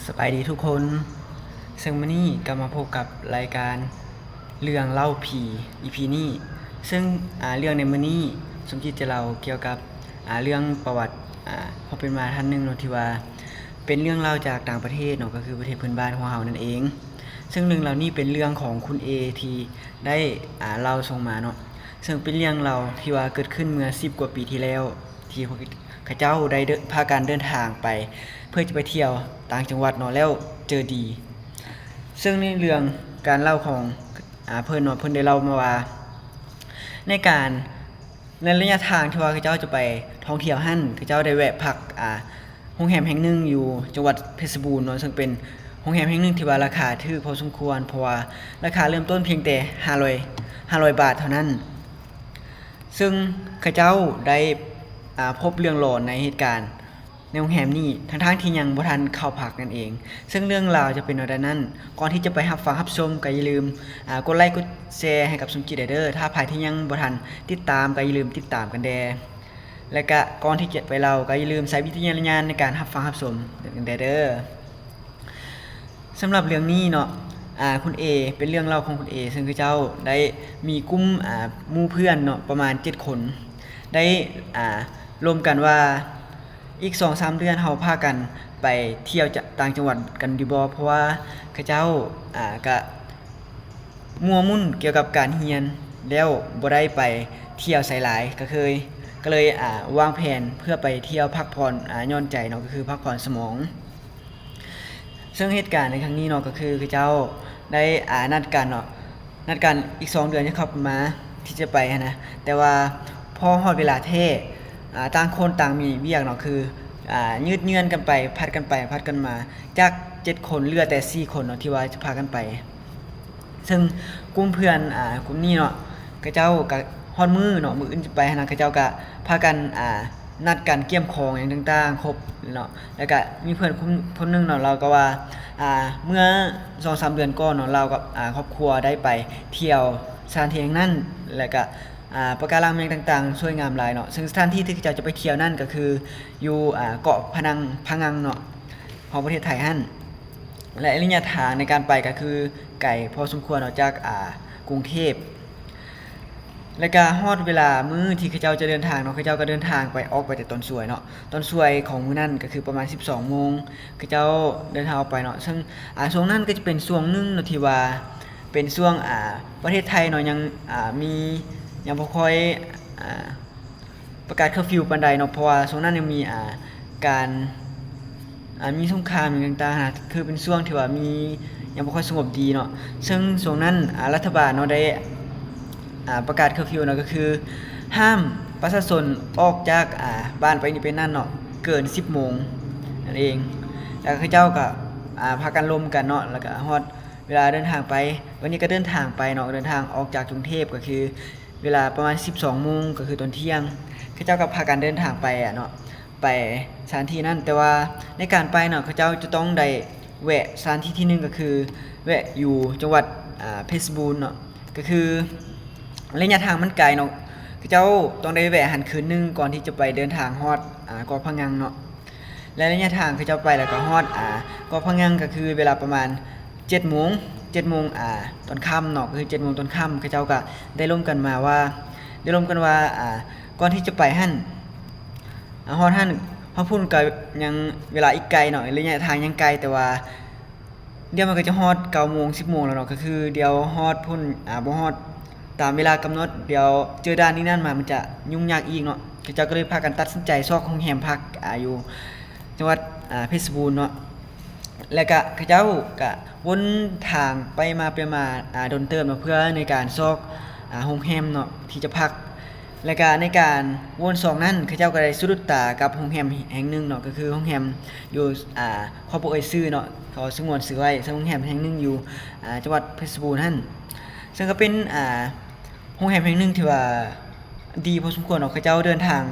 ສະບາຍດີທຸກຄົນ ເຊິ່ງມື້ນີ້ກໍມາພົບກັບລາຍການເລື່ອງເລົ່າຜີ ອີພີນີ້ ເຊິ່ງ ອາ ເລື່ອງໃນມື້ນີ້ ສົມຈິດຈະເລົ່າກ່ຽວກັບ ອາ ເລື່ອງປະຫວັດ ອາ ຄວາມເປັນມາທ່ານໜຶ່ງເນາະ ທີ່ວ່າເປັນເລື່ອງເລົ່າຈາກຕ່າງປະເທດເນາະ ກໍຄືປະເທດເພື່ອນບ້ານຂອງເຮົານັ້ນເອງ. ເຊິ່ງເລື່ອງເລົ່ານີ້ເປັນເລື່ອງຂອງຄຸນເອ ທີ່ໄດ້ ອາ ເລົ່າສົ່ງມາເນາະ ເຊິ່ງເປັນເລື່ອງເລົ່າທີ່ວ່າເກີດຂຶ້ນເມື່ອສິບກວ່າປີທີ່ແລ້ວ ທີ່ ເຂົາເຈົ້າໄດ້ເດີນ ພາກັນເດີນທາງໄປ ເພື່ອຈະໄປທ່ຽວຕ່າງຈັງຫວັດເນາະ ແລ້ວເຈີດີ. ເຊິ່ງໃນເລື່ອງການເລົ່າຂອງ ອາ ເພິ່ນເນາະ ເພິ່ນໄດ້ເລົ່າມາວ່າ ໃນການ ໃນໄລຍະທາງທີ່ວ່າເຂົາເຈົ້າຈະໄປທ່ອງທ່ຽວຫັ້ນ ເຂົາເຈົ້າໄດ້ແວະພັກ ອາ ໂຮງແຮມແຫ່ງໜຶ່ງຢູ່ຈັງຫວັດເພັດຊະບູນເນາະ ເຊິ່ງເປັນໂຮງແຮມແຫ່ງໜຶ່ງທີ່ວ່າລາຄາຖືກພໍສົມຄວນ ເພາະວ່າລາຄາເລີ່ມຕົ້ນພຽງແຕ່ຫ້າຮ້ອຍ ຫ້າຮ້ອຍບາດເທົ່ານັ້ນ. ເຊິ່ງເຂົາເຈົ້າໄດ້ ອາ ພົບເລື່ອງຫຼອນໃນເຫດການໃນໂຮງແຮມນີ້ ທັງໆທີ່ຍັງບໍ່ທັນເຂົ້າພັກນັ້ນເອງ. ເຊິ່ງເລື່ອງລາວຈະເປັນແນວໃດນັ້ນ ກ່ອນທີ່ຈະໄປຮັບຟັງຮັບຊົມ ກໍຢ່າລືມ ອາ ກົດໄລກົດແຊໃຫ້ກັບສົມຈິດແດ່ເດີ. ຖ້າໃຜທີ່ຍັງບໍ່ທັນຕິດຕາມ ກໍຢ່າລືມຕິດຕາມກັນແດ່ ແລະ ກະກ່ອນທີ່ຈະໄປເລົ່າ ກໍຢ່າລືມໃຊ້ວິຈາລະນະຍານໃນການຮັບຟັງຮັບຊົມກັນແດ່ເດີ. ສຳລັບເລື່ອງນີ້ເນາະ ອາ ຄຸນເອ ເປັນເລື່ອງເລົ່າຂອງຄຸນເອ ເຊິ່ງເຂົາເຈົ້າໄດ້ມີກຸ່ມ ອາ ໝູ່ເພື່ອນເນາະ ປະມານເຈັດຄົນ ໄດ້ ອາ ລົມກັນວ່າ ອີກສອງສາມເດືອນເຮົາພາກັນໄປທ່ຽວຈະ ຕ່າງຈັງຫວັດກັນດີບໍ່? ເພາະວ່າເຂົາເຈົ້າ ອາ ກະມົວໝຸ່ນກ່ຽວກັບການຮຽນ ແລ້ວບໍ່ໄດ້ໄປທ່ຽວໃສຫຼາຍ ກະເຄີຍ ກະເລີຍ ອາ ວາງແຜນເພື່ອໄປທ່ຽວພັກຜ່ອນ ອາ ຢ່ອນໃຈເນາະ ກະຄືພັກຜ່ອນສະໝອງ. ເຊິ່ງເຫດການໃນຄັ້ງນີ້ເນາະ ກໍຄືເຂົາເຈົ້າໄດ້ ອາ ນັດກັນເນາະ ນັດກັນອີກສອງເດືອນຈະເຂົ້າມາທີ່ຈະໄປຫັ້ນນະ ແຕ່ວ່າພໍຮອດເວລາແທ້ ອາ ຕ່າງຄົນຕ່າງມີວຽກເນາະ ຄື ອາ ຍືດເຍື້ອນກັນໄປ ຜັດກັນໄປ ຜັດກັນມາ ຈາກເຈັດຄົນເຫຼືອແຕ່ສີ່ຄົນເນາະ ທີ່ວ່າຈະພາກັນໄປ. ເຊິ່ງກຸ່ມເພື່ອນ ອາ ກຸ່ມນີ້ເນາະ ເຂົາເຈົ້າກະຮອດມື້ເນາະ ມື້ອື່ນຈະໄປຫັ້ນນະ ເຂົາເຈົ້າກະພາກັນ ອາ ນັດກັນກຽມຂອງຫຍັງຕ່າງໆຄົບເນາະ ແລ້ວກະມີເພື່ອນຄົນ ຄົນໜຶ່ງເນາະ ລາວກໍວ່າ ອາ ເມື່ອສອງສາມເດືອນກ່ອນເນາະ ລາວກັບ ອາ ຄອບຄົວໄດ້ໄປທ່ຽວສະຖານທີ່ແຫ່ງນັ້ນ ແລ້ວກະ ອາ ປະກາລັງຫຍັງຕ່າງໆສວຍງາມຫຼາຍເນາະ. ເຊິ່ງສະຖານທີ່ທີ່ເຂົາເຈົ້າຈະໄປທ່ຽວນັ້ນກໍຄືຢູ່ ອາ ເກາະພະນັງ ພະງັງເນາະ ຂອງປະເທດໄທຫັ້ນ ແລະ ໄລຍະທາງໃນການໄປກໍຄືໄກພໍສົມຄວນເນາະ ຈາກ ອາ ກຸງເທບ. ແລ້ວກະຮອດເວລາມື້ທີ່ເຂົາເຈົ້າຈະເດີນທາງເນາະ ເຂົາເຈົ້າກໍເດີນທາງໄປ ອອກໄປແຕ່ຕອນສວຍເນາະ ຕອນສວຍຂອງມື້ນັ້ນກໍຄືປະມານສິບສອງໂມງ ເຂົາເຈົ້າເດີນທາງອອກໄປເນາະ. ເຊິ່ງ ອາ ຊ່ວງນັ້ນກໍຈະເປັນຊ່ວງໜຶ່ງເນາະ ທີ່ວ່າເປັນຊ່ວງ ອາ ປະເທດໄທເນາະ ຍັງ ອາ ມີ ຍັງບໍ່ຄ່ອຍ ອາ ປະກາດເຄີຟິວປານໃດເນາະ ເພາະວ່າຊ່ວງນັ້ນຍັງມີ ອາ ການ ອາ ມີສົງຄາມຫຍັງຕ່າງໆນະ ຄືເປັນຊ່ວງທີ່ວ່າມີ ຍັງບໍ່ຄ່ອຍສະຫງົບດີເນາະ. ເຊິ່ງຊ່ວງນັ້ນ ອາ ລັດຖະບານເນາະ ໄດ້ ອາ ປະກາດເຄີຟິວເນາະ ກໍຄືຫ້າມປະຊາຊົນອອກຈາກ ອາ ບ້ານໄປນີ້ໄປນັ້ນເນາະ ເກີນສິບໂມງນັ້ນເອງ. ແລ້ວເຂົາເຈົ້າກໍ ອາ ພາກັນລົມກັນເນາະ ແລ້ວກໍຮອດເວລາເດີນທາງໄປ ວັນນີ້ກໍເດີນທາງໄປເນາະ ເດີນທາງອອກຈາກກຸງເທບ ກໍຄື ເວລາປະມານສິບສອງໂມງ ກໍຄືຕອນທ່ຽງ ເຂົາເຈົ້າກໍພາກັນເດີນທາງໄປອະເນາະ ໄປສະຖານທີ່ນັ້ນ. ແຕ່ວ່າໃນການໄປເນາະ ເຂົາເຈົ້າຈະຕ້ອງໄດ້ແວະສະຖານທີ່ທີໜຶ່ງ ກໍຄືແວະຢູ່ຈັງຫວັດ ອາ ເພັດຊະບູນເນາະ ກໍຄືໄລຍະທາງມັນໄກເນາະ ເຂົາເຈົ້າຕ້ອງໄດ້ແວະຫັ້ນຄືນໜຶ່ງ ກ່ອນທີ່ຈະໄປເດີນທາງຮອດ ອາ ເກາະພະງັງເນາະ. ແລະ ໄລຍະທາງເຂົາເຈົ້າໄປແລ້ວກໍຮອດ ອາ ເກາະພະງັງ ກໍຄືເວລາປະມານເຈັດໂມງ ເຈັດໂມງ ອາ ຕອນຄ່ຳເນາະ ກໍຄືເຈັດໂມງຕອນຄ່ຳ ເຂົາເຈົ້າກໍໄດ້ລົມກັນມາວ່າ ໄດ້ລົມກັນວ່າ ອາ ກ່ອນທີ່ຈະໄປຫັ້ນ ອາ ຮອດຫັ້ນ ຮອດພຸ້ນກໍຍັງເວລາອີກໄກເນາະ ໄລຍະທາງຍັງໄກ ແຕ່ວ່າ ດຽວມັນກໍຈະຮອດເກົ້າໂມງ ສິບໂມງແລ້ວເນາະ ກໍຄືດຽວຮອດພຸ້ນ ອາ ບໍ່ຮອດຕາມເວລາກຳນົດ ດຽວເຈີດ່ານນີ້ນັ້ນມາ ມັນຈະຫຍຸ້ງຍາກອີກເນາະ. ເຂົາເຈົ້າກໍເລີຍພາກັນຕັດສິນໃຈຊອກໂຮງແຮມພັກ ອາ ຢູ່ຈັງຫວັດ ອາ ເພັດຊະບູນເນາະ ແລ້ວກະເຂົາເຈົ້າກະວົນທາງໄປມາໄປມາ ອາ ດົນເຕີບເນາະ ເພື່ອໃນການຊອກ ອາ ໂຮງແຮມເນາະ ທີ່ຈະພັກ. ແລ້ວກະໃນການວົນຊອກນັ້ນ ເຂົາເຈົ້າກໍໄດ້ສະດຸດຕາກັບໂຮງແຮມແຫ່ງໜຶ່ງເນາະ ກໍຄືໂຮງແຮມຢູ່ ອາ ຂໍບໍ່ເອີ່ຍຊື່ເນາະ ຂໍສະຫງວນຊື່ໄວ້ ເຊິ່ງໂຮງແຮມແຫ່ງໜຶ່ງຢູ່ ອາ ຈັງຫວັດເພັດຊະບູນຫັ້ນ ເຊິ່ງກໍເປັນ ອາ ໂຮງແຮມແຫ່ງໜຶ່ງທີ່ວ່າດີພໍສົມຄວນເນາະ. ເຂົາເຈົ້າເດີນທາງ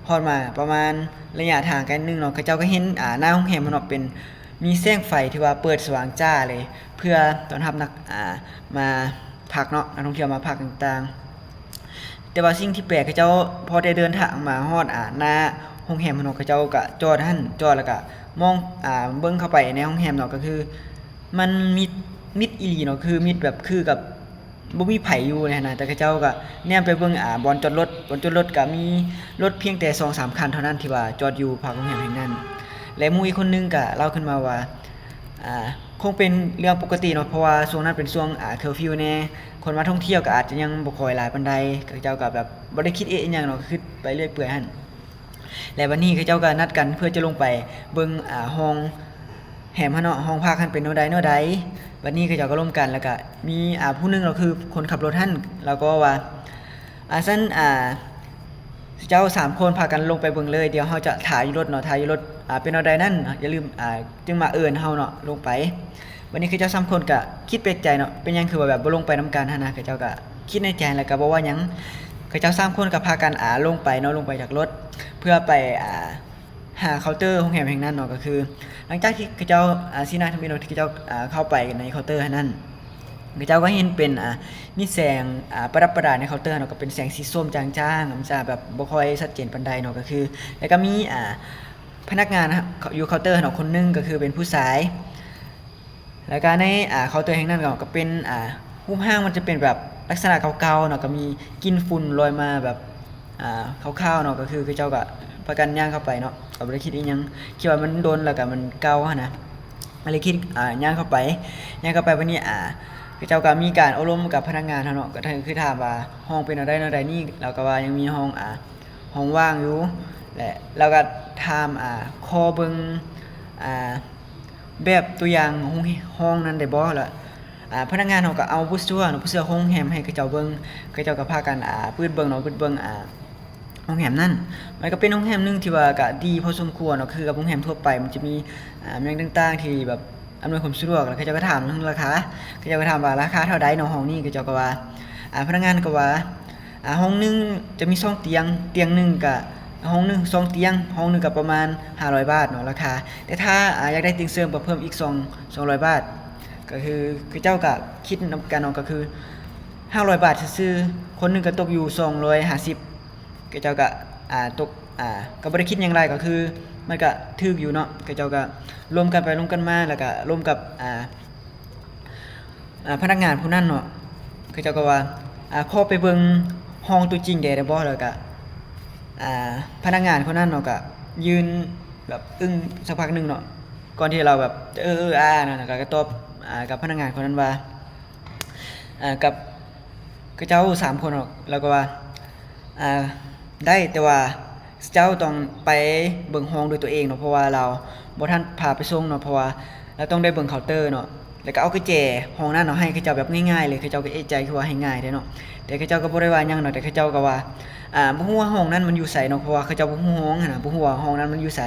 ຮອດມາປະມານໄລຍະທາງໄກໜຶ່ງເນາະ ເຂົາເຈົ້າກໍເຫັນ ອາ ໜ້າໂຮງແຮມເນາະ ເປັນ ມີແສງໄຟທີ່ວ່າເປີດສະຫວ່າງຈ້າເລີຍ ເພື່ອຕ້ອນຮັບນັກ ອາ ມາພັກເນາະ ນັກທ່ອງທ່ຽວມາພັກຕ່າງໆ. ແຕ່ວ່າສິ່ງທີ່ແປກ ເຂົາເຈົ້າພໍໄດ້ເດີນທາງມາຮອດ ອາ ໜ້າໂຮ ໂຮງແຮມເນາະ ເຂົາເຈົ້າກະຈອດຫັ້ນ ຈອດແລ້ວກະມອງ ອ່າ ເບິ່ງເຂົ້າໄປໃນໂຮງແຮມເນາະ ກະຄືມັນມິດ ມິດອີ່ຫຼີເນາະ ຄືມິດແບບຄືກັບບໍ່ມີໃຜຢູ່ຫັ້ນນະ ແຕ່ເຂົາເຈົ້າກະແນມໄປເບິ່ງ ອ່າ ບ່ອນຈອດລົດ ບ່ອນຈອດລົດກະມີລົດພຽງແຕ່ສອງສາມຄັນເທົ່ານັ້ນທີ່ວ່າຈອດຢູ່ພາກໂຮງແຮມແຫ່ງນັ້ນ ແລະ ໝູ່ອີກຄົນໜຶ່ງກະເລົ່າຂຶ້ນມາວ່າ ອ່າ ຄົງເປັນເລື່ອງປົກກະຕິເນາະ ເພາະວ່າຊ່ວງນັ້ນເປັນຊ່ວງ ອ່າ ເຄີຟິວແດ່ ຄົນມາທ່ອງທ່ຽວກໍອາດຈະຍັງບໍ່ຄ່ອຍຫຼາຍປານໃດ ເຂົາເຈົ້າກໍແບບບໍ່ໄດ້ຄິດເອະອີ່ຫຍັງເນາະ ກໍຄືໄປເລື້ອຍເປື່ອຍຫັ້ນ ແລະ ບັດນີ້ເຂົາເຈົ້າກໍນັດກັນເພື່ອຈະລົງໄປເບິ່ງ ອ່າ ຫ້ອງແຮມຫັ້ນເນາະ ຫ້ອງພັກຫັ້ນເປັນແນວໃດແນວໃດ ບັດນີ້ເຂົາເຈົ້າກໍລົມກັນ ແລ້ວກໍມີ ອ່າ ຜູ້ໜຶ່ງເນາະ ຄືຄົນຂັບລົດຫັ້ນ ລາວກໍເວົ້າວ່າ ອ່າ ຊັ້ນ ອ່າ ເຈົ້າສາມຄົນພາກັນລົງໄປເບິ່ງເລີຍ ດຽວເຮົາຈະຖ້າຢູ່ລົດເນາະ ຖ້າຢູ່ລົດ ອ່າ ເປັນແນວໃດນັ້ນ ຢ່າລືມ ອ່າ ຈຶ່ງມາເອີ້ນເຮົາເນາະ ລົງໄປ. ບັດນີ້ເຂົາເຈົ້າສາມຄົນກະຄິດແປກໃຈເນາະ ເປັນຫຍັງຄືວ່າແບບບໍ່ລົງໄປນຳກັນຫັ້ນນະ ເຂົາເຈົ້າກະຄິດໃນໃຈ ແລ້ວກະບໍ່ເວົ້າຫຍັງ ເຂົາເຈົ້າສາມຄົນກະພາກັນ ອ່າ ລົງໄປເນາະ ລົງໄປຈາກລົດ ເພື່ອໄປ ອ່າ ຫາເຄົາເຕີໂຮງແຮມແຫ່ງນັ້ນເນາະ ກໍຄືຫຼັງຈາກທີ່ເຂົາເຈົ້າ ອ່າ ຊີ້ໜ້າທຳອິດເນາະ ທີ່ເຂົາເຈົ້າ ອ່າ ເຂົ້າໄປໃນເຄົາເຕີຫັ້ນນັ້ນ ເຂົາເຈົ້າກໍເຫັນເປັນ ອ່າ ມີແສງ ອ່າ ປະດັບປະດາໃນເຄົາເຕີເນາະ ກໍເປັນແສງສີສົ້ມຈາງໆ ມັນຈະແບບບໍ່ຄ່ອຍຊັດເຈນປານໃດເນາະ ກໍຄື ແລ້ວກໍມີ ອ່າ ພະນັກງານຢູ່ເຄົາເຕີຫັ້ນເນາະ ຄົນໜຶ່ງກໍຄືເປັນຜູ້ຊາຍ ແລ້ວກໍໃນ ອ່າ ເຄົາເຕີແຫ່ງນັ້ນກໍ ກໍເປັນ ອ່າ ຮູບຮ່າງມັນຈະເປັນແບບລັກສະນະເກົ່າໆເນາະ ກໍມີກິ່ນຝຸ່ນລອຍມາແບບ ອ່າ ຄາວໆເນາະ ກໍຄືເຂົາເຈົ້າກໍພາກັນຍ່າງເຂົ້າໄປເນາະ ກໍບໍ່ໄດ້ຄິດອີ່ຫຍັງ ຄິດວ່າມັນດົນ ແລ້ວກໍມັນເກົ່າຫັ້ນນະ ກໍເລີຍຄິດ ອ່າ ຍ່າງເຂົ້າໄປ ຍ່າງເຂົ້າໄປ ບັດນີ້ ອ່າ ເຂົາເຈົ້າກໍມີການໂອ້ລົມກັບພະນັກງານເຮົາເນາະ ກໍຄືຖາມວ່າຫ້ອງເປັນແນວໃດແນວໃດນີ້ ລາວກໍວ່າຍັງມີຫ້ອງ ອ່າ ຫ້ອງວ່າງຢູ່ ແລະ ລາວກໍຖາມ ອ່າ ຂໍເບິ່ງ ອ່າ ແບບຕົວຢ່າງໂຮງ ຫ້ອງນັ້ນໄດ້ບໍ່ ລະ ອ່າ ພະນັກງານເຮົາກໍເອົາໂບຣຊົວເນາະ ໂບຣຊົວໂຮງແຮມໃຫ້ເຂົາເຈົ້າເບິ່ງ ເຂົາເຈົ້າກໍພາກັນ ອ່າ ປຶດເບິ່ງເນາະ ປຶດເບິ່ງ ອ່າ ໂຮງແຮມນັ້ນ ມັນກໍເປັນໂຮງແຮມໜຶ່ງທີ່ວ່າກໍດີພໍສົມຄວນເນາະ ຄືກັບໂຮງແຮມທົ່ວໄປ ມັນຈະມີ ອ່າ ແມ່ງຕ່າງໆທີ່ແບບອຳນວຍຄວາມສະດວກ ແລ້ວເຂົາເຈົ້າກໍຖາມເລື່ອງລາຄາ ເຂົາເຈົ້າກໍຖາມວ່າລາຄາເທົ່າໃດເນາະ ຫ້ອງນີ້ ເຂົາເຈົ້າກໍວ່າ ອ່າ ພະນັກງານກໍວ່າ ອ່າ ຫ້ອງໜຶ່ງຈະມີສອງຕຽງ ຕຽງໜຶ່ງກະ ຫ້ອງໜຶ່ງສອງຕຽງ ຫ້ອງໜຶ່ງກະປະມານຫ້າຮ້ອຍບາດເນາະ ລາຄາ ແຕ່ຖ້າ ອ່າ ຢາກໄດ້ຕຽງເສີມກໍເພີ່ມອີກສອງ ສອງຮ້ອຍບາດ ກໍຄືເຂົາເຈົ້າກະຄິດນຳກັນເນາະ ກໍຄືຫ້າຮ້ອຍບາດຊື່ໆ ຄົນໜຶ່ງກະຕົກຢູ່ສອງຮ້ອຍຫ້າສິບ ເຂົາເຈົ້າກະ ອ່າ ຕົກ ອ່າ ກໍບໍ່ໄດ້ຄິດຫຍັງຫຼາຍ ກໍຄືມັນກະຖືກຢູ່ເນາະ ເຂົາເຈົ້າກະລົມກັນໄປລົມກັນມາ ແລ້ວກະລົມກັບ ອ່າ ອ່າ ພະນັກງານຜູ້ນັ້ນເນາະ ເຂົາເຈົ້າກໍວ່າ ອ່າ ຂໍໄປເບິ່ງຫ້ອງຕົວຈິງແດ່ໄດ້ບໍ່ ແລ້ວກະ ອ່າ ພະນັກງານຄົນນັ້ນເນາະ ກະຢືນແບບອຶ້ງສັກພັກໜຶ່ງເນາະ ກ່ອນທີ່ລາວແບບຈະເອີໆອາໆນັ້ນ ແລ້ວກະຕອບ ອ່າ ກັບພະນັກງານຄົນນັ້ນວ່າ ອ່າ ກັບເຂົາເຈົ້າສາມຄົນເນາະ ລາວກໍວ່າ ອ່າ ໄດ້ ແຕ່ວ່າ ເຈົ້າຕ້ອງໄປເບິ່ງຫ້ອງດ້ວຍຕົວເອງເນາະ ເພາະວ່າລາວບໍ່ທັນພາໄປສົ່ງເນາະ ເພາະວ່າລາວຕ້ອງໄດ້ເບິ່ງເຄົາເຕີເນາະ ແລ້ວກໍເອົາກະແຈຫ້ອງນັ້ນເນາະ ໃຫ້ເຂົາເຈົ້າແບບງ່າຍໆເລີຍ ເຂົາເຈົ້າກໍເອະໃຈຄືວ່າໃຫ້ງ່າຍແທ້ເນາະ ແຕ່ເຂົາເຈົ້າກໍບໍ່ໄດ້ວ່າຫຍັງເນາະ ແຕ່ເຂົາເຈົ້າກໍວ່າ ອ່າ ບໍ່ຮູ້ວ່າຫ້ອງນັ້ນມັນຢູ່ໃສເນາະ ເພາະວ່າເຂົາເຈົ້າບໍ່ຮູ້ຫ້ອງຫັ້ນນະ ບໍ່ຮູ້ວ່າຫ້ອງນັ້ນມັນຢູ່ໃສ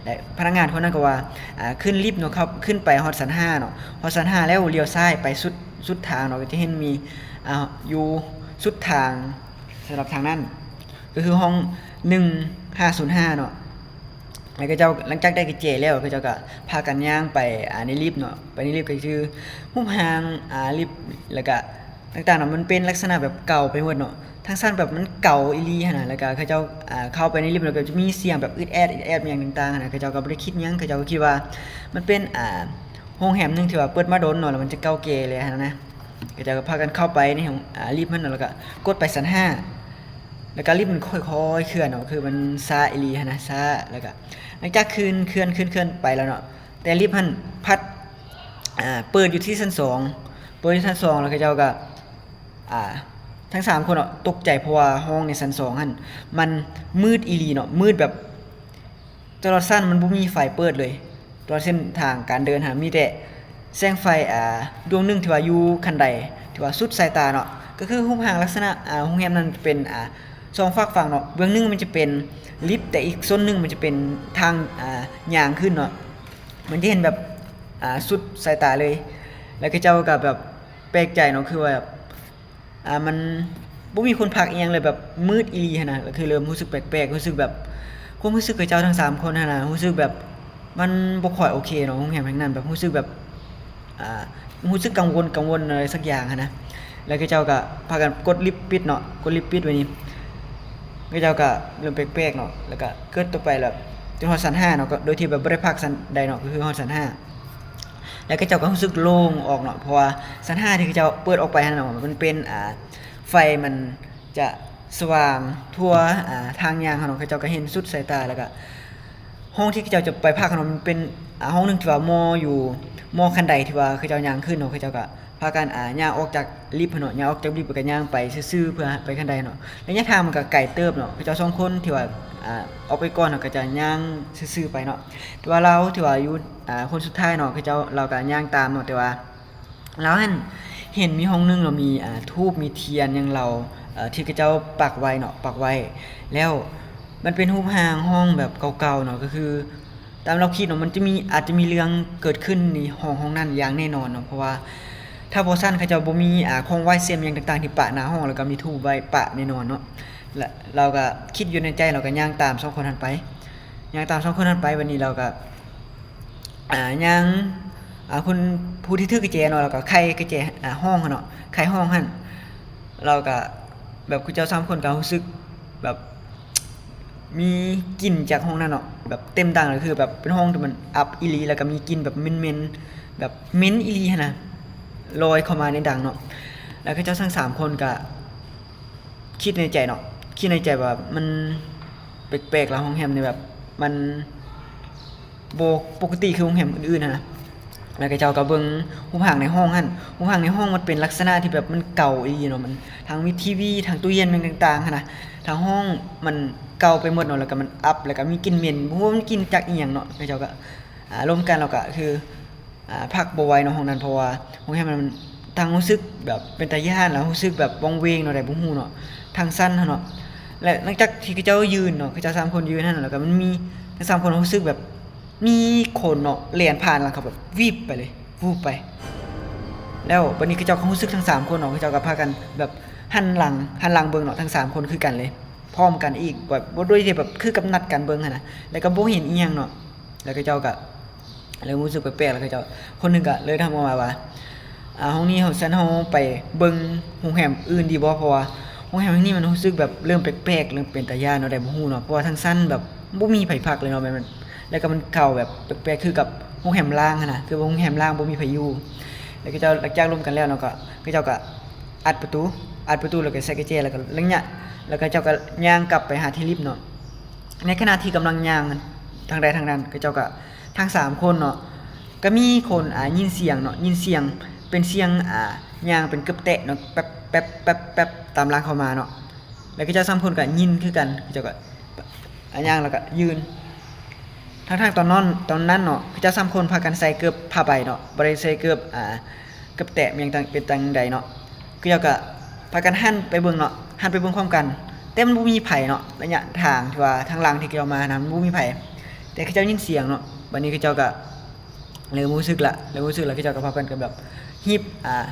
ແລະ ພະນັກງານຄົນນັ້ນກໍວ່າ ອ່າ ຂຶ້ນລິບເນາະ ເຂົ້າ ຂຶ້ນໄປຮອດຊັ້ນຫ້າເນາະ ຮອດຊັ້ນຫ້າແລ້ວລ້ຽວຊ້າຍໄປສຸດ ສຸດທາງເນາະ ກໍຈະເຫັນມີ ອ່າ ຢູ່ສຸດທາງ ສຳລັບທາງນັ້ນ ກໍຄືຫ້ອງໜຶ່ງຫ້າສູນຫ້າເນາະ ແລ້ວເຂົາເຈົ້າ ຫຼັງຈາກໄດ້ກະແຈແລ້ວ ເຂົາເຈົ້າກໍພາກັນຍ່າງໄປ ອ່າ ໃນລິບເນາະ ໄປໃນລິບກໍຄືຮູບຮ່າງ ອ່າ ລິບ ແລ້ວກໍຕ່າງໆເນາະ ມັນເປັນລັກສະນະແບບເກົ່າໄປໝົດເນາະ ທັງຊັ້ນແບບມັນເກົ່າອີ່ຫຼີຫັ້ນນະ ແລ້ວກໍເຂົາເຈົ້າ ອ່າ ເຂົ້າໄປໃນລິບ ແລ້ວກໍຈະມີສຽງແບບອຶດແອດ ອຶດແອດຫຍັງຕ່າງໆຫັ້ນນະ ເຂົາເຈົ້າກໍບໍ່ໄດ້ຄິດຫຍັງ ເຂົາເຈົ້າກໍຄິດວ່າມັນເປັນ ອ່າ ໂຮງແຮມໜຶ່ງທີ່ວ່າເປີດມາດົນເນາະ ແລ້ວມັນຈະເກົ່າແກ່ແລ້ວຫັ້ນນະ ເຂົາເຈົ້າກໍພາກັນເຂົ້າໄປໃນຫ້ອງ ອ່າ ລິບຫັ້ນ ແລ້ວກໍກົດໄປຊັ້ນຫ້າ ແລ້ວກໍລິບມັນຄ່ອຍໆເຄື່ອນເນາະ ຄືມັນຊ້າອີ່ຫຼີຫັ້ນນະ ຊ້າ ແລ້ວກໍຫຼັງຈາກເຄື່ອນ ເຄື່ອນ ເຄື່ອນ ເຄື່ອນໄປແລ້ວເນາະ ແຕ່ລິບຫັ້ນພັດ ອ່າ ເປີດຢູ່ທີ່ຊັ້ນສອງ ເປີດຢູ່ຊັ້ນສອງ ແລ້ວເຂົາເຈົ້າກໍ ອ່າ ທັງສາມຄົນເນາະຕົກໃຈ ເພາະວ່າຫ້ອງໃນຊັ້ນສອງຫັ້ນມັນມືດອີ່ຫຼີເນາະ ມືດແບບ ຕະຫຼອດຊັ້ນມັນບໍ່ມີໄຟເປີດເລີຍ ຕະຫຼອດເສັ້ນທາງການເດີນຫັ້ນ ມີແຕ່ແສງໄຟ ອ່າ ດວງໜຶ່ງທີ່ວ່າຢູ່ຂັ້ນໃດ ທີ່ວ່າສຸດສາຍຕາເນາະ ກໍຄືຮູບຮ່າງລັກສະນະ ອ່າ ໂຮງແຮມນັ້ນເປັນ ອ່າ ສອງຟາກຝັ່ງເນາະ ເບື້ອງໜຶ່ງມັນຈະເປັນລິບ ແຕ່ອີກສ່ວນໜຶ່ງມັນຈະເປັນທາງ ອ່າ ຍ່າງຂຶ້ນເນາະ ມັນຈະເຫັນແບບ ອ່າ ສຸດສາຍຕາເລີຍ ແລ້ວເຂົາເຈົ້າກໍແບບແປກໃຈເນາະ ຄືວ່າແບບ ອ່າ ມັນບໍ່ມີຄົນພັກອີ່ຫຍັງເລີຍ ແບບມືດອີ່ຫຼີຫັ້ນນະ ກໍຄືເລີ່ມຮູ້ສຶກແປກໆ ຮູ້ສຶກແບບ ຄວາມຮູ້ສຶກຂອງເຈົ້າທັງສາມຄົນຫັ້ນນະ ຮູ້ສຶກແບບມັນບໍ່ຄ່ອຍໂອເຄເນາະ ໂຮງແຮມແຫ່ງນັ້ນ ແບບຮູ້ສຶກແບບ ອ່າ ຮູ້ສຶກກັງວົນ ກັງວົນອະໄລສັກຢ່າງຫັ້ນນະ ແລ້ວເຂົາເຈົ້າກໍພາກັນກົດລິບປິດເນາະ ກົດລິບປິດໄວ້ນີ້ ເຂົາເຈົ້າກໍເລີ່ມແປກໆເນາະ ແລ້ວກໍເກີດຕໍ່ໄປແລ້ວ ຈົນຮອດຊັ້ນຫ້າເນາະ ກໍໂດຍທີ່ແບບບໍ່ໄດ້ພັກຊັ້ນໃດເນາະ ກໍຄືຮອດຊັ້ນຫ້າ ແລ້ວເຂົາເຈົ້າກໍຮູ້ສຶກໂລ່ງອອກເນາະ ເພາະວ່າຊັ້ນຫ້າທີ່ເຂົາເຈົ້າເປີດອອກໄປຫັ້ນເນາະ ມັນເປັນ ອ່າ ໄຟມັນຈະສະຫວ່າງທົ່ວ ອ່າ ທາງຍ່າງເຮົາເນາະ ເຂົາເຈົ້າກໍເຫັນສຸດສາຍຕາ ແລ້ວກໍຫ້ອງທີ່ເຂົາເຈົ້າຈະໄປພັກຫັ້ນເນາະ ມັນເປັນ ອ່າ ຫ້ອງໜຶ່ງທີ່ວ່າໝໍ້ຢູ່ ໝໍ້ຂັ້ນໄດທີ່ວ່າເຂົາເຈົ້າຍ່າງຂຶ້ນເນາະ ເຂົາເຈົ້າກໍ ພາກັນ ອ່າ ຍ່າງອອກຈາກລິບຫັ້ນເນາະ ຍ່າງອອກຈາກລິບ ແລ້ວກໍຍ່າງໄປຊື່ໆ ເພື່ອໄປຂັ້ນໄດເນາະ ໄລຍະທາງມັນກໍໄກເຕີບເນາະ ເຂົາເຈົ້າສອງຄົນທີ່ວ່າ ອ່າ ອອກໄປກ່ອນເນາະ ກໍຈະຍ່າງຊື່ໆ ໄປເນາະ ແຕ່ວ່າລາວທີ່ວ່າຢູ່ ອ່າ ຄົນສຸດທ້າຍເນາະ ເຂົາເຈົ້າ ລາວກໍຍ່າງຕາມເນາະ ແຕ່ວ່າລາວຫັ້ນເຫັນມີຫ້ອງໜຶ່ງເນາະ ມີ ອ່າ ທູບ ມີທຽນຫຍັງລາວ ເອີ ທີ່ເຂົາເຈົ້າປັກໄວ້ເນາະ ປັກໄວ້ ແລ້ວມັນເປັນຮູບຮ່າງຫ້ອງແບບເກົ່າໆ ເນາະ ກໍຄື ຕາມລາວຄິດເນາະ ມັນຈະມີ ອາດຈະມີເລື່ອງເກີດຂຶ້ນໃນຫ້ອງ ຫ້ອງນັ້ນຢ່າງແນ່ນອນເນາະ ເພາະວ່າຖ້າບໍ່ຊັ້ນເຂົາເຈົ້າບໍ່ມີ ອ່າ ຂອງໄຫວ້ເສຍຫຍັງຕ່າງໆ ທີ່ປະໜ້າຫ້ອງ ແລ້ວກໍມີທູບໄວ້ປະແນ່ນອນເນາະ ແລະ ລາວກໍຄິດຢູ່ໃນໃຈ ລາວກໍຍ່າງຕາມສອງຄົນຫັ້ນໄປ ຍ່າງຕາມສອງຄົນຫັ້ນໄປ ບັດນີ້ລາວກໍ ອ່າ ຍ່າງ ອ່າ ຄົນຜູ້ທີ່ຖືກະແຈເນາະ ລາວກໍໄຂກະແຈ ອ່າ ຫ້ອງຫັ້ນເນາະ ໄຂຫ້ອງຫັ້ນ ລາວກໍແບບ ເຂົາເຈົ້າສາມຄົນກໍຮູ້ສຶກແບບ ມີກິ່ນຈາກຫ້ອງນັ້ນເນາະ ແບບເຕັມດັງເລີຍ ຄືແບບເປັນຫ້ອງທີ່ມັນອັບອີ່ຫຼີ ແລ້ວກໍມີກິ່ນແບບເໝັນໆ ແບບເໝັນອີ່ຫຼີຫັ້ນນະ ລອຍເຂົ້າມາໃນດັງເນາະ ແລ້ວເຂົາເຈົ້າທັງສາມຄົນກໍຄິດໃນໃຈເນາະ ຄິດໃນໃຈວ່າມັນແປກໆ ລະ ໂຮງແຮມນີ້ແບບມັນ ບໍ່ປົກກະຕິຄືໂຮງແຮມອື່ນໆ ຫັ້ນນະ ແລ້ວເຂົາເຈົ້າກໍເບິ່ງຮູບຮ່າງໃນຫ້ອງຫັ້ນ ຮູບຮ່າງໃນຫ້ອງມັນເປັນລັກສະນະທີ່ແບບມັນເກົ່າອີ່ຫຼີເນາະ ມັນທັງມີທີວີ ທັງຕູ້ເຢັນ ແມ່ນຕ່າງໆ ຫັ້ນນະ ທັງຫ້ອງມັນເກົ່າໄປໝົດເນາະ ແລ້ວກໍມັນອັບ ແລ້ວກໍມີກິ່ນເໝັນ ບໍ່ຮູ້ວ່າມັນກິ່ນຈາກອີ່ຫຍັງເນາະ ເຂົາເຈົ້າກໍ ອາ ລົມກັນ ແລ້ວກໍຄື ອ່າ ພັກບໍ່ໄຫວເນາະຫ້ອງນັ້ນ ເພາະວ່າໂຮງແຮມມັນທັງຮູ້ສຶກແບບເປັນຕາຢ້ານ ແລ້ວຮູ້ສຶກແບບວັງເວງແນວໃດບໍ່ຮູ້ເນາະ ທາງຊັນຫັ້ນເນາະ ແລະ ຫຼັງຈາກທີ່ເຂົາເຈົ້າຢືນເນາະ ເຂົາເຈົ້າສາມຄົນຢືນຫັ້ນ ແລ້ວກໍມັນມີທັງສາມຄົນຮູ້ສຶກແບບມີຄົນເນາະແລ່ນຜ່ານຫຼັງເຂົາແບບວິບໄປເລີຍ ວູບໄປ ແລ້ວບັດນີ້ເຂົາເຈົ້າກໍຮູ້ສຶກທັງສາມຄົນເນາະ ເຂົາເຈົ້າກໍພາກັນແບບຫັນຫຼັງ ຫັນຫຼັງເບິ່ງເນາະ ທັງສາມຄົນຄືກັນເລີຍ ພ້ອມກັນອີກ ແບບບໍ່ ໂດຍທີ່ແບບຄືກັບນັດກັນເບິ່ງຫັ້ນນະ ແລ້ວກໍບໍ່ເຫັນອີ່ຫຍັງເນາະ ແລ້ວເຂົາເຈົ້າກໍ ເລີ່ມຮູ້ສຶກແປກໆ ແລ້ວເຂົາເຈົ້າ ຄົນໜຶ່ງກໍເລີຍຖາມອອກມາວ່າ ອ່າ ຫ້ອງນີ້ເຮົາ ຊັ້ນເຮົາໄປເບິ່ງໂຮງແຮມອື່ນດີບໍ່? ເພາະວ່າໂຮງແຮມແຫ່ງນີ້ມັນຮູ້ສຶກແບບເລີ່ມແປກໆ ເລີ່ມເປັນຕາຢ້ານແນວໃດບໍ່ຮູ້ເນາະ ເພາະວ່າທາງຊັ້ນແບບບໍ່ມີໃຜພັກເລີຍເນາະ ແມ່ນ ແລ້ວກໍມັນເກົ່າແບບແປກໆ ຄືກັບໂຮງແຮມລ້າງຫັ້ນນະ ຄືວ່າໂຮງແຮມລ້າງບໍ່ມີໃຜຢູ່ ແລ້ວເຂົາເຈົ້າ ຫຼັງຈາກລົມກັນແລ້ວເນາະ ກໍ ເຂົາເຈົ້າກໍອັດປະຕູ ອັດປະຕູ ແລ້ວກໍໃສ່ກະແຈ ແລ້ວກໍລະຍະ ແລ້ວເຂົາເຈົ້າກໍຍ່າງກັບໄປຫາທີ່ລິບເນາະ ໃນຂະນະທີ່ກຳລັງຍ່າງທາງໃດທາງນັ້ນ ເຂົາເຈົ້າກໍ ທັງສາມຄົນເນາະ ກໍມີຄົນ ອ່າ ຍິນສຽງເນາະ ຍິນສຽງເປັນສຽງ ອ່າ ຍ່າງເປັນເກີບແຕະເນາະ ແປັບໆໆໆ ຕາມຫຼັງເຂົາມາເນາະ ແລ້ວເຂົາເຈົ້າສາມຄົນກໍຍິນຄືກັນ ເຂົາເຈົ້າກໍ ອ່າ ຍ່າງແລ້ວກໍຢືນ ທັງໆ ຕອນນັ້ນ ຕອນນັ້ນເນາະ ເຂົາເຈົ້າສາມຄົນພາກັນໃສ່ເກີບຜ້າໃບເນາະ ບໍ່ໄດ້ໃສ່ເກີບ ອ່າ ເກີບແຕະຫຍັງຕ່າງ ເປັນຈັ່ງໃດເນາະ ເຂົາເຈົ້າກໍພາກັນຫັນໄປເບິ່ງເນາະ ຫັນໄປເບິ່ງພ້ອມກັນ ແຕ່ມັນບໍ່ມີໃຜເນາະ ໄລຍະທາງທີ່ວ່າທາງຫຼັງທີ່ເຂົາເຈົ້າມາຫັ້ນນະ ມັນບໍ່ມີໃຜ ແຕ່ເຂົາເຈົ້າຍິນສຽງເນາະ ບັດນີ້ເຂົາເຈົ້າກໍເລີ່ມຮູ້ສຶກລະ ເລີ່ມຮູ້ສຶກລະ ເຂົາເຈົ້າກໍພາກັນກັນແບບຮີບ ອ່າ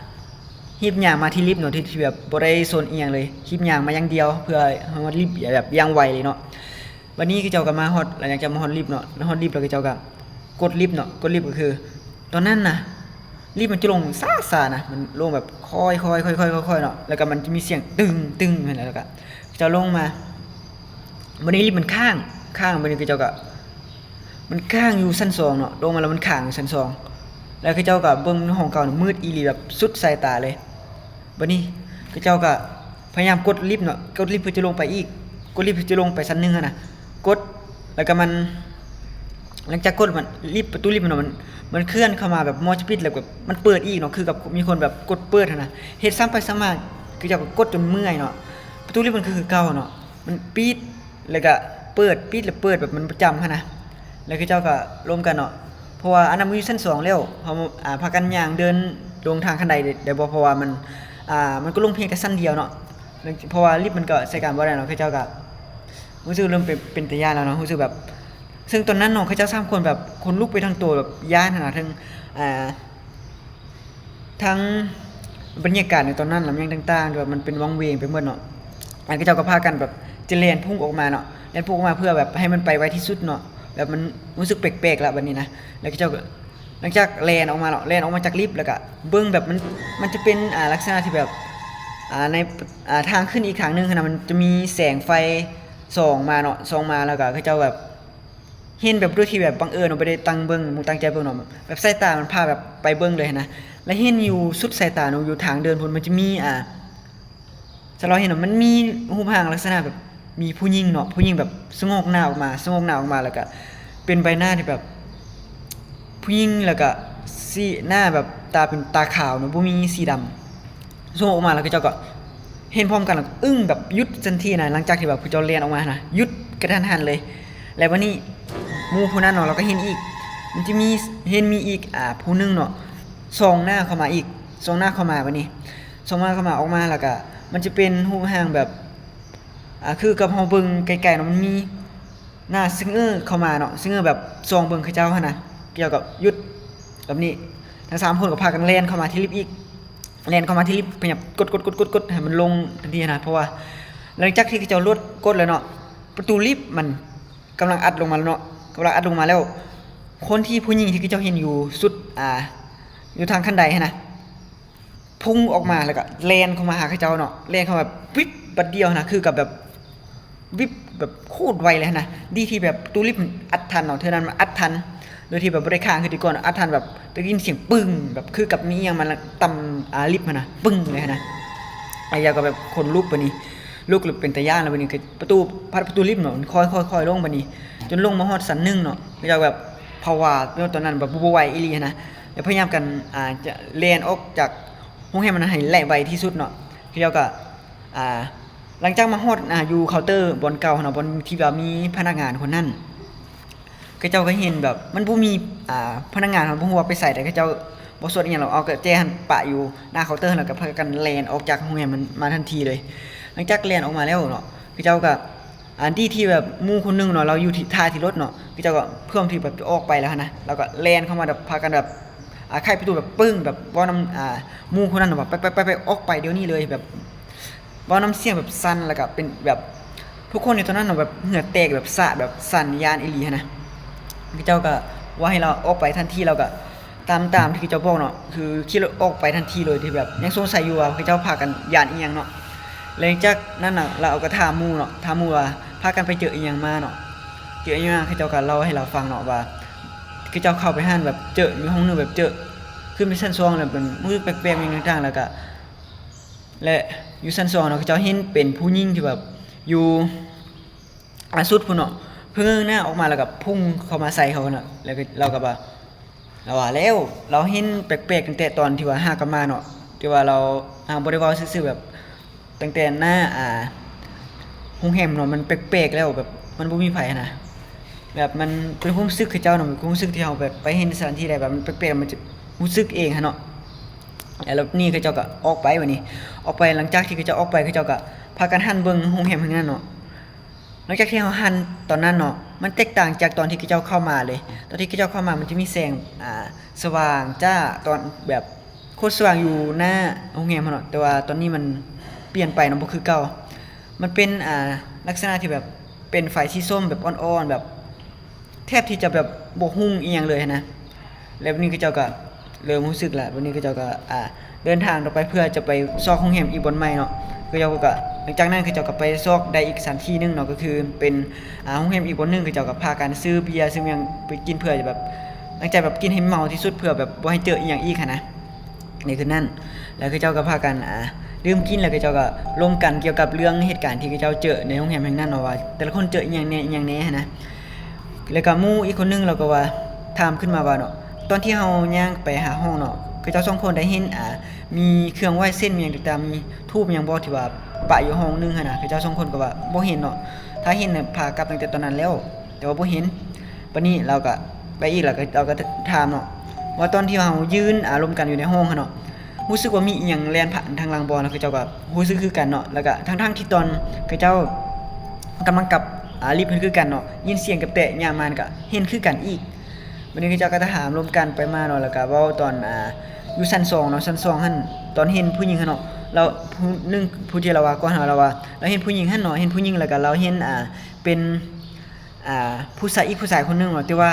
ຮີບຍ່າງມາທີ່ລິບເນາະ ທີ່ ທີ່ແບບບໍ່ໄດ້ສົນອີ່ຫຍັງເລີຍ ຮີບຍ່າງມາຢ່າງດຽວ ເພື່ອໃຫ້ຮອດລິບແບບຢ່າງໄວເລີຍເນາະ ບັດນີ້ເຂົາເຈົ້າກໍມາຮອດ ຫຼັງຈາກມາຮອດລິບເນາະ ມາຮອດລິບແລ້ວເຂົາເຈົ້າກໍກົດລິບເນາະ ກົດລິບກໍຄື ຕອນນັ້ນນະ ລິບມັນຈະລົງຊ້າໆ ນະ ມັນລົງແບບຄ່ອຍໆ ຄ່ອຍໆ ຄ່ອຍໆ ເນາະ ແລ້ວກໍມັນຈະມີສຽງຕຶງໆ ຫັ້ນແຫຼະ ແລ້ວກໍເຂົາເຈົ້າລົງມາ ບັດນີ້ລິບມັນຄ້າງ ຄ້າງ ບັດນີ້ເຂົາເຈົ້າກໍ ມັນຄ້າງຢູ່ຊັ້ນສອງເນາະ ລົງມາແລ້ວມັນຄ້າງຢູ່ຊັ້ນສອງ ແລ້ວເຂົາເຈົ້າກໍເບິ່ງຫ້ອງເກົ່ານີ້ມືດອີ່ຫຼີແບບສຸດສາຍຕາເລີຍ ບັດນີ້ເຂົາເຈົ້າກໍພະຍາຍາມກົດລິບເນາະ ກົດລິບເພື່ອຈະລົງໄປອີກ ກົດລິບເພື່ອຈະລົງໄປຊັ້ນໜຶ່ງຫັ້ນນະ ກົດ ແລ້ວກໍມັນ ຫຼັງຈາກກົດມັນ ລິບ ປະຕູລິບມັນ ມັນ ມັນເຄື່ອນເຂົ້າມາແບບໝໍ້ຈະປິດ ແລ້ວກໍມັນເປີດອີກເນາະ ຄືກັບມີຄົນແບບກົດເປີດຫັ້ນນະ ເຮັດຊ້ຳໄປຊ້ຳມາ ເຂົາເຈົ້າກໍກົດຈົນເມື່ອຍເນາະ ປະຕູລິບມັນກໍຄືເກົ່າເນາະ ມັນປິດ ແລ້ວກໍເປີດ ປິດແລ້ວເປີດ ແບບມັນປະຈຳຫັ້ນນະ ແລ້ວເຂົາເຈົ້າກໍລົມກັນເນາະ ເພາະວ່າອັນນັ້ນມັນຢູ່ຊັ້ນສອງແລ້ວ ເຮົາ ອ່າ ພາກັນຍ່າງເດີນລົງທາງຂັ້ນໄດໄດ້ບໍ່? ເພາະວ່າມັນ ອ່າ ມັນກໍລົງພຽງແຕ່ຊັ້ນດຽວເນາະ ເພາະວ່າລິບມັນກໍໃຊ້ການບໍ່ໄດ້ເນາະ ເຂົາເຈົ້າກໍຮູ້ສຶກເລີ່ມເປັນ ເປັນຕາຢ້ານແລ້ວເນາະ ຮູ້ສຶກແບບ ເຊິ່ງຕອນນັ້ນເນາະ ເຂົາເຈົ້າສາມຄົນແບບຂົນລຸກໄປທັງໂຕ ແບບຢ້ານຫັ້ນນະ ເຖິງ ອ່າ ທັງບັນຍາກາດໃນຕອນນັ້ນ ແລ້ວຫຍັງຕ່າງໆ ແບບມັນເປັນວັງເວງໄປໝົດເນາະ ອັນເຂົາເຈົ້າກໍພາກັນແບບຈະແລ່ນພຸ່ງອອກມາເນາະ ແລ່ນພຸ່ງອອກມາເພື່ອແບບໃຫ້ມັນໄປໄວທີ່ສຸດເນາະ ແບບມັນຮູ້ສຶກແປກໆ ລະບັດນີ້ນະ ແລ້ວເຂົາເຈົ້າກໍ ຫຼັງຈາກແລ່ນອອກມາເນາະ ແລ່ນອອກມາຈາກລິບ ແລ້ວກະເບິ່ງແບບມັນ ມັນຈະເປັນ ອ່າ ລັກສະນະທີ່ແບບ ອ່າ ໃນ ອ່າ ທາງຂຶ້ນອີກທາງໜຶ່ງຫັ້ນນະ ມັນຈະມີແສງໄຟ ສ່ອງມາເນາະ ສ່ອງມາແລ້ວກໍເຂົາເຈົ້າແບບເຫັນແບບໂດຍທີ່ແບບບັງເອີນເນາະ ບໍ່ໄດ້ຕັ້ງເບິ່ງ ບໍ່ຕັ້ງໃຈເບິ່ງເນາະ ແບບສາຍຕາມັນພາແບບໄປເບິ່ງເລີຍຫັ້ນນະ ແລ້ວເຫັນຢູ່ສຸດສາຍຕາເນາະ ຢູ່ທາງເດີ່ນພຸ້ນ ມັນຈະມີ ອ່າ ສະເຮົາເຫັນວ່າມັນມີຮູບຮ່າງລັກສະນະແບບມີຜູ້ຍິງເນາະ ຜູ້ຍິງແບບສະໂງກໜ້າອອກມາ ສະໂງກໜ້າອອກມາ ແລ້ວກະເປັນໃບໜ້າທີ່ແບບ ຜູ້ຍິງ ແລ້ວກະສີໜ້າແບບຕາເປັນຕາຂາວເນາະ ບໍ່ມີສີດຳ ສະໂງກອອກມາ ແລ້ວເຂົາເຈົ້າກໍເຫັນພ້ອມກັນ ແລ້ວກໍອຶ້ງແບບຢຸດທັນທີນະ ຫຼັງຈາກທີ່ແບບເຂົາເຈົ້າແລ່ນອອກມານະ ຢຸດກະທັນຫັນເລີຍ. ແລ້ວບັດນີ້ໝູ່ຜູ້ນັ້ນເນາະ ລາວກໍເຫັນອີກ ມັນຈະມີ ເຫັນມີອີກ ອ່າ ຜູ້ໜຶ່ງເນາະ ສ່ອງໜ້າເຂົ້າມາອີກ ສ່ອງໜ້າເຂົ້າມາ ບັດນີ້ ສ່ອງໜ້າເຂົ້າມາ ອອກມາ ແລ້ວກະມັນຈະເປັນຮູບຮ່າງແບບ ອ່າ ຄືກັບເຮົາເບິ່ງໄກໆເນາະ ມັນມີໜ້າສະເຫງື້ເຂົ້າມາເນາະ ສະເຫງື້ແບບສ່ອງເບິ່ງເຂົາເຈົ້າຫັ້ນນະ ເຂົາເຈົ້າກໍຢຸດແບບນີ້ ທັງສາມຄົນກໍພາກັນແລ່ນເຂົ້າມາທີ່ລິບອີກ ແລ່ນເຂົ້າມາທີ່ລິບ ພະຍາຍາມກົດໆໆໆໃຫ້ມັນລົງທັນທີຫັ້ນນະ ເພາະວ່າຫຼັງຈາກທີ່ເຂົາເຈົ້າລົດ ກົດແລ້ວເນາະ ປະຕູລິບມັນກຳລັງອັດລົງມາແລ້ວເນາະ ກຳລັງອັດລົງມາແລ້ວ ຄົນທີ່ ຜູ້ຍິງທີ່ເຂົາເຈົ້າເຫັນຢູ່ສຸດ ອ່າ ຢູ່ທາງຂັ້ນໄດຫັ້ນນະ ພຸ່ງອອກມາ ແລ້ວກໍແລ່ນເຂົ້າມາຫາເຂົາເຈົ້າເນາະ ແລ່ນເຂົ້າມາວິບບາດດຽວຫັ້ນນະ ຄືກັບແບບວິບແບບໂຄດໄວເລີຍຫັ້ນນະ ດີທີ່ແບບປະຕູລິບມັນອັດທັນເນາະ ເທື່ອນັ້ນມັນອັດທັນ ໂດຍທີ່ແບບບໍ່ໄດ້ຄ້າງຄືແຕ່ກ່ອນ ອັດທັນແບບໄດ້ຍິນສຽງປຶ້ງ ແບບຄືກັບມີອີ່ຫຍັງມາຕຳ ອ່າ ລິບຫັ້ນນະ ປຶ້ງເລີຍຫັ້ນນະ ອາ ແລ້ວກໍແບບຂົນລຸກ ບາດນີ້ລຸກແລ້ວເປັນຕາຢ້ານ ແລ້ວບາດນີ້ກໍປະຕູ ພັດປະຕູລິບເນາະ ມັນຄ່ອຍໆໆລົງ ບາດນີ້ຈົນລົງມາຮອດຊັ້ນໜຶ່ງເນາະ ເຂົາເຈົ້າແບບພະວາເນາະ ຕອນນັ້ນແບບບໍ່ໄຫວອີ່ຫຼີຫັ້ນນະ ແລ້ວພະຍາຍາມກັນ ອ່າ ຈະແລ່ນອອກຈາກ ໂຮງແຮມນັ້ນໃຫ້ໄວທີ່ສຸດເນາະ ເຂົາເຈົ້າກໍ ອ່າ ຫຼັງຈາກມາຮອດ ອ່າ ຢູ່ເຄົາເຕີບ່ອນເກົ່າເນາະ ບ່ອນທີ່ວ່າມີພະນັກງານຄົນນັ້ນ ເຂົາເຈົ້າກໍເຫັນແບບມັນບໍ່ມີ ອ່າ ພະນັກງານ ເຮົາບໍ່ຮູ້ວ່າໄປໃສ ແຕ່ເຂົາເຈົ້າບໍ່ສົນອີ່ຫຍັງ ເອົາກະແຈຫັ້ນປະຢູ່ໜ້າເຄົາເຕີ ແລ້ວກໍພາກັນແລ່ນອອກຈາກໂຮງແຮມນັ້ນມາທັນທີເລີຍ. ຫຼັງຈາກແລ່ນອອກມາແລ້ວເນາະ ເຂົາເຈົ້າກໍ ອ່າ ດີທີ່ແບບໝູ່ຄົນໜຶ່ງເນາະ ລາວຢູ່ທີ່ ຖ້າທີ່ລົດເນາະ ເຂົາເຈົ້າກໍເພື່ອມທີ່ແບບຈະອອກໄປແລ້ວຫັ້ນນະ ລາວກໍແລ່ນເຂົ້າມາແບບພາກັນແບບ ອ່າ ໄຂປະຕູແບບປຶ້ງ ແບບເວົ້ານຳ ອ່າ ໝູ່ຄົນນັ້ນວ່າ ໄປ ໄປ ໄປ ໄປ ອອກໄປດຽວນີ້ເລີຍ ແບບເວົ້ານຳສຽງແບບສັ່ນ ແລ້ວກໍເປັນແບບ ທຸກຄົນໃນຕອນນັ້ນເນາະ ແບບເຫື່ອແຕກ ແບບຊະ ແບບສັ່ນຢ້ານອີ່ຫຼີຫັ້ນນະ ເຂົາເຈົ້າກໍວ່າໃຫ້ລາວອອກໄປທັນທີ ລາວກໍຕາມ ຕາມທີ່ເຂົາເຈົ້າບອກເນາະ ຄືຂີ່ລົດອອກໄປທັນທີໂດຍທີ່ແບບຍັງສົງໄສຢູ່ວ່າເຂົາເຈົ້າພາກັນຢ້ານອີ່ຫຍັງເນາະ. ຫຼັງຈາກນັ້ນນະ ລາວກໍຖາມໝູ່ເນາະ ຖາມໝູ່ວ່າພາກັນໄປເຈີອີ່ຫຍັງມາເນາະ ເຈີອີ່ຫຍັງມາ ເຂົາເຈົ້າກໍເລົ່າໃຫ້ລາວຟັງເນາະວ່າ ຄືເຈົ້າເຂົ້າໄປຫັ້ນແບບເຈີຢູ່ຫ້ອງໜຶ່ງ ແບບເຈີ ຂຶ້ນໄປຊັ້ນສອງແລ້ວມັນຮູ້ສຶກແປກໆຫຍັງຕ່າງໆ ແລ້ວກະ ແລະ ຢູ່ຊັ້ນສອງເນາະ ເຂົາເຈົ້າເຫັນເປັນຜູ້ຍິງທີ່ແບບຢູ່ ອ່າ ສຸດພຸ້ນເນາະ ເພິ່ງເງີຍໜ້າອອກມາ ແລ້ວກະພຸ່ງເຂົ້າມາໃສ່ເຂົາເນາະ ແລ້ວກະ ລາວກະວ່າ ລາວວ່າແລ້ວ ລາວເຫັນແປກໆຕັ້ງແຕ່ຕອນທີ່ວ່າຫາກັບມາເນາະ ແຕ່ວ່າລາວຫາບໍ່ໄດ້ເວົ້າຊື່ໆ ແບບ ຕັ້ງແຕ່ໜ້າ ອ່າ ໂຮງແຮມເນາະ ມັນແປກໆແລ້ວ ແບບມັນບໍ່ມີໃຜຫັ້ນນະ ແບບມັນເປັນຄວາມຮູ້ສຶກເຂົາເຈົ້າເນາະ ເປັນຄວາມຮູ້ສຶກທີ່ເຮົາແບບໄປເຫັນສະຖານທີ່ໃດ ແບບມັນແປກໆ ມັນຈະຮູ້ສຶກເອງຫັ້ນເນາະ. ແລ້ວບາດນີ້ເຂົາເຈົ້າກໍອອກໄປ ບາດນີ້ອອກໄປ ຫຼັງຈາກທີ່ເຂົາເຈົ້າອອກໄປ ເຂົາເຈົ້າກໍພາກັນຫັນເບິ່ງໂຮງແຮມແຫ່ງນັ້ນເນາະ. ຫຼັງຈາກທີ່ເຮົາຫັນຕອນນັ້ນເນາະ ມັນແຕກຕ່າງຈາກຕອນທີ່ເຂົາເຈົ້າເຂົ້າມາເລີຍ. ຕອນທີ່ເຂົາເຈົ້າເຂົ້າມາ ມັນຈະມີແສງ ອ່າ ສະຫວ່າງຈ້າ ຕອນແບບ ໂຄດສະຫວ່າງຢູ່ໜ້າໂຮງແຮມຫັ້ນເນາະ ແຕ່ວ່າຕອນນີ້ມັນປ່ຽນໄປເນາະ ບໍ່ຄືເກົ່າ. ມັນເປັນ ອ່າ ລັກສະນະທີ່ແບບເປັນໄຟສີສົ້ມແບບອ່ອນໆ ແບບແທບທີ່ຈະແບບບໍ່ຮຸ່ງອີ່ຫຍັງເລີຍຫັ້ນນະ. ແລ້ວບາດນີ້ເຂົາເຈົ້າກໍເລີ່ມຮູ້ສຶກແລ້ວ ບາດນີ້ເຂົາເຈົ້າກໍ ອ່າ ເດີນທາງຕໍ່ໄປເພື່ອຈະໄປຊອກໂຮງແຮມອີກບ່ອນໃໝ່ເນາະ. ເຂົາເຈົ້າກໍ ຫຼັງຈາກນັ້ນເຂົາເຈົ້າກໍໄປຊອກໄດ້ອີກສະຖານທີ່ໜຶ່ງເນາະ ກໍຄືເປັນ ອ່າ ໂຮງແຮມອີກບ່ອນໜຶ່ງ. ເຂົາເຈົ້າກໍພາກັນຊື້ເບຍຊື້ຫຍັງໄປກິນ ເພື່ອຈະແບບ ຕັ້ງໃຈແບບກິນໃຫ້ເມົາທີ່ສຸດ ເພື່ອແບບບໍ່ໃຫ້ເຈີອີ່ຫຍັງອີກຫັ້ນນະ ໃນຄືນນັ້ນ. ແລ້ວເຂົາເຈົ້າກໍພາກັນ ອ່າ ດື່ມກິນ ແລ້ວເຂົາເຈົ້າກໍລົມກັນກ່ຽວກັບເລື່ອງເຫດການທີ່ເຂົາເຈົ້າເຈີໃນໂຮງແຮມແຫ່ງນັ້ນເນາະ ວ່າແຕ່ລະຄົນເຈີອີ່ຫຍັງແດ່ ອີ່ຫຍັງແດ່ຫັ້ນນະ. ແລ້ວກໍໝູ່ອີກຄົນໜຶ່ງລາວກໍວ່າ ຖາມຂຶ້ນມາວ່າເນາະ ຕອນທີ່ເຮົາຍ່າງໄປຫາຫ້ອງເນາະ ເຂົາເຈົ້າສອງຄົນໄດ້ເຫັນ ອ່າ ມີເຄື່ອງໄຫວ້ເສັ້ນ ມີຫຍັງຕ່າງໆ ມີທູບຫຍັງບໍ່ ທີ່ວ່າປະຢູ່ຫ້ອງໜຶ່ງຫັ້ນນະ. ເຂົາເຈົ້າສອງຄົນກໍວ່າບໍ່ເຫັນເນາະ ຖ້າເຫັນນະ ພາກັບຕັ້ງແຕ່ຕອນນັ້ນແລ້ວ ແຕ່ວ່າບໍ່ເຫັນ. ບາດນີ້ລາວກໍໄປອີກ ລາວກໍ ລາວກໍຖາມເນາະ ວ່າຕອນທີ່ເຮົາຢືນ ອ່າ ລົມກັນຢູ່ໃນຫ້ອງຫັ້ນເນາະ ຮູ້ສຶກວ່າມີອີ່ຫຍັງແລ່ນຜ່ານທາງຫຼັງບໍ່? ແລ້ວເຂົາເຈົ້າກໍຮູ້ສຶກຄືກັນເນາະ. ແລ້ວກໍທັງໆທີ່ຕອນເຂົາເຈົ້າກຳລັງກັບ ອ່າ ລິບເພິ່ນຄືກັນເນາະ ຍິນສຽງແກະໆຍ່າງມາ ກໍເຫັນຄືກັນອີກ. ບາດນີ້ເຂົາເຈົ້າກໍຖາມລົມກັນໄປມາເນາະ ແລ້ວກໍເວົ້າຕອນ ອ່າ ຢູ່ຊັ້ນສອງເນາະ ຊັ້ນສອງຫັ້ນ ຕອນເຫັນຜູ້ຍິງຫັ້ນເນາະ ລາວ ຜູ້ໜຶ່ງ ຜູ້ທີ່ລາວວ່າກ່ອນເຮົາ ລາວວ່າລາວເຫັນຜູ້ຍິງຫັ້ນເນາະ ເຫັນຜູ້ຍິງ ແລ້ວກໍລາວເຫັນ ອ່າ ເປັນ ອ່າ ຜູ້ຊາຍ ອີກຜູ້ຊາຍຄົນໜຶ່ງເນາະ ແຕ່ວ່າ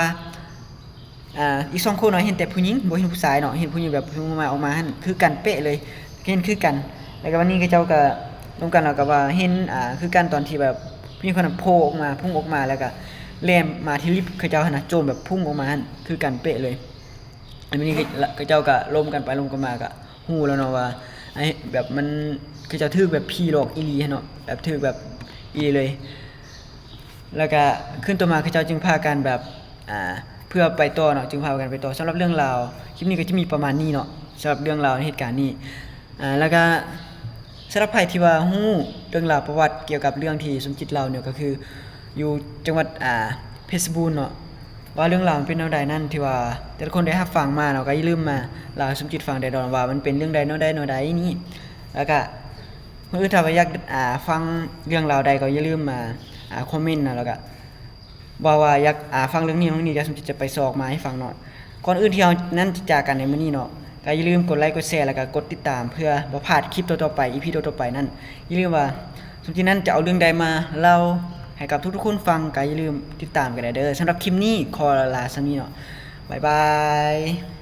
ອ່າ ອີກສອງຄົນເນາະ ເຫັນແຕ່ຜູ້ຍິງ ບໍ່ເຫັນຜູ້ຊາຍເນາະ ເຫັນຜູ້ຍິງແບບມາອອກມາຫັ້ນ ຄືກັນເປະເລີຍ ເຫັນຄືກັນ. ແລ້ວກໍບາດນີ້ເຂົາເຈົ້າກໍລົມກັນ ແລ້ວກໍວ່າເຫັນ ອ່າ ຄືກັນຕອນທີ່ແບບ ຜູ້ຍິງຄົນນັ້ນໂຜ່ອອກມາ ພຸ່ງອອກມາ ແລ້ວກໍແລ່ນມາທີ່ລິບເຂົາເຈົ້າຫັ້ນນະ ໂຈມແບບພຸ່ງອອກມາຫັ້ນ ຄືກັນເປະເລີຍ. ອັນນີ້ເຂົາເຈົ້າກໍລົມກັນໄປລົມກັນມາ ກໍຮູ້ແລ້ວເນາະວ່າ ໄອ້ ແບບມັນ ເຂົາເຈົ້າຖືກແບບຜີຫຼອກອີ່ຫຼີຫັ້ນເນາະ ແບບຖືກແບບອີ່ຫຼີເລີຍ. ແລ້ວກະຄືນຕໍ່ມາເຂົາເຈົ້າຈຶ່ງພາກັນແບບ ອ່າ ເພື່ອໄປຕໍ່ເນາະ ຈຶ່ງພາກັນໄປຕໍ່. ສຳລັບເລື່ອງລາວຄລິບນີ້ກໍຈະມີປະມານນີ້ເນາະ ສຳລັບເລື່ອງລາວໃນເຫດການນີ້. ອ່າ ແລ້ວກະສຳລັບໃຜທີ່ວ່າຮູ້ເລື່ອງລາວປະຫວັດກ່ຽວກັບເລື່ອງທີ່ສົມຈິດເລົ່ານີ້ ກໍຄືຢູ່ຈັງຫວັດ ອ່າ ເພັດຊະບູນເນາະ ວ່າເລື່ອງລາວມັນເປັນແນວໃດນັ້ນ ທີ່ວ່າແຕ່ລະຄົນໄດ້ຮັບຟັງມາເນາະ ກໍຢ່າລືມມາເລົ່າໃຫ້ສົມຈິດຟັງແດ່ເນາະ ວ່າມັນເປັນເລື່ອງໃດແນວໃດແນວໃດນີ້. ແລ້ວກະ ຄົນອື່ນຖ້າວ່າຢາກ ອ່າ ຟັງເລື່ອງລາວໃດກໍຢ່າລືມມາ ອ່າ ຄອມເມັນນະ ແລ້ວກະເວົ້າວ່າຢາກ ອ່າ ຟັງເລື່ອງນີ້ເລື່ອງນີ້ ດຽວສົມຈິດຈະໄປຊອກມາໃຫ້ຟັງເນາະ. ກ່ອນອື່ນທີ່ເຮົານັ້ນຈະຈາກກັນໃນມື້ນີ້ເນາະ ກໍຢ່າລືມກົດໄລກົດແຊ ແລ້ວກະກົດຕິດຕາມ ເພື່ອບໍ່ພາດຄລິບຕໍ່ໆໄປ ອີພີຕໍ່ໆໄປນັ້ນ. ຢ່າລືມວ່າສົມຈິດນັ້ນຈະເອົາເລື່ອງໃດມາເລົ່າໃຫ້ກັບທຸກໆຄົນຟັງ ກໍຢ່າລືມຕິດຕາມກັນແດ່ເດີ. ສຳລັບຄລິບນີ້ຂໍລາສ່ຳນີ້ເນາະ ບາຍບາຍ.